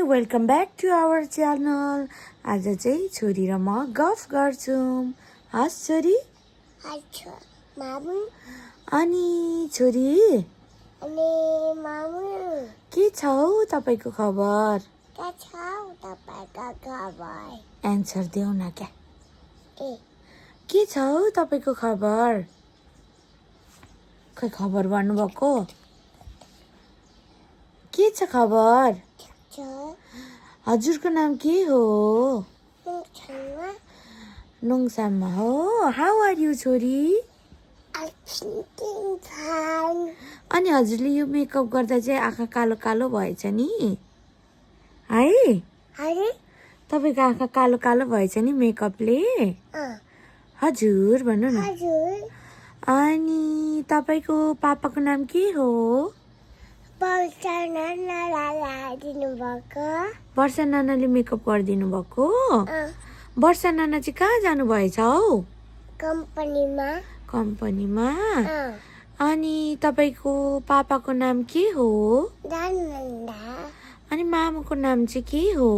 Welcome back to our channel. आज चाहिँ छोरी र म गफ गर्छौँ। हस् छोरी? अनि छोरी के छ हौ तपाईको खबर? एन्सर देऊ न क्या। के छ हौ तपाईको खबर? खै खबर भन्नुभएको? के छ खबर? हजुरको नाम के हो? नोङसामा हो। हाउ आर यु छोरी? अनि हजुरले यो मेकअप गर्दा चाहिँ आँखा कालो कालो भएछ नि है? तपाईको आँखा कालो कालो भएछ नि मेकअपले? हजुर भन्नु न। अनि तपाईको पापाको नाम के हो? वर्षा नानाले मेकअप गरिदिनु भएको? वर्षा नाना चाहिँ कहाँ जानु भएछ हौ? कम्पनीमा। अनि तपाईको पापाको नाम के हो? अनि मामाको नाम चाहिँ के हो?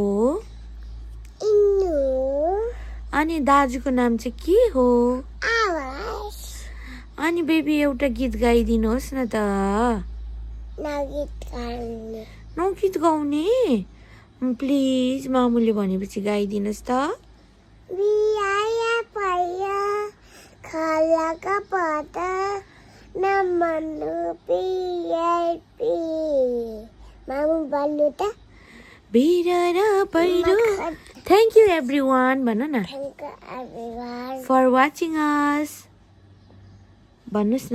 अनि दाजुको नाम चाहिँ के हो? अनि बेबी एउटा गीत गाइदिनुहोस् न त। नौ गीत गाउने? प्लिज मामुले भनेपछि गाइदिनुहोस् त। भिर र पहिरो। थ्याङ्क यू एभ्रिवान भन न। फर वाचिङ अस भन्नुहोस् न।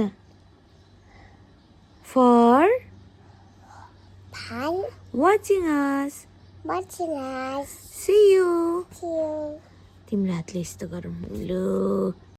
For watching us. See you. तिम्रो हातले यस्तो गरौँ। लो